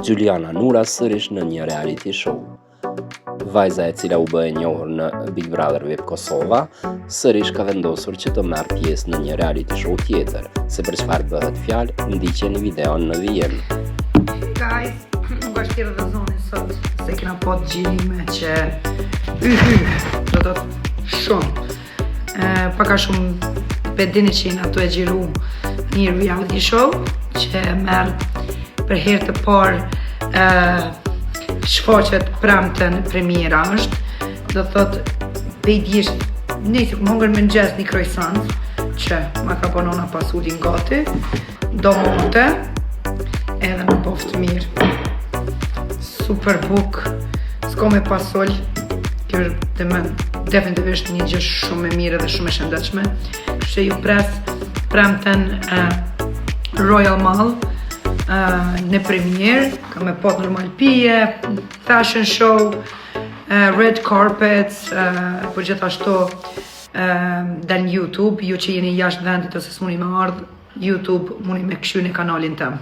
Xhuliana Nura sërish në një reality show. Vajza e cila u bë e njohur në Big Brother VIP Kosova, sërish ka vendosur që të marrë pjesë në një reality show tjetër. Se për çfarë bëhet fjalë, ndiqeni videon në vijim. Guys, nuk është tjerë dhe zonin sot, se kena po të xhirime që yhy, do të thotë shumë. E, pak a shumë pe dini që jena tu e xhiru një reality show që merr për herë të parë e, shfaqet premten premiera është, do thot pe djesh, nëse kum hongër mëngjes një croissant që ma ka bo nona pasulin gati, domate, edhe me boftë mirë. Super buk, s'ko me pasul, kjo është dhe me definitivisht një gjë shumë e mirë dhe shumë e shëndetshme. Kështu që ju pres premten Royal Mall në premier, ka me pot normal pije, fashion show, red carpets, po gjithashtu del në YouTube, ju që jeni jashtë vendit ose s'muni me ardhë, YouTube muni me këshy në kanalin tem.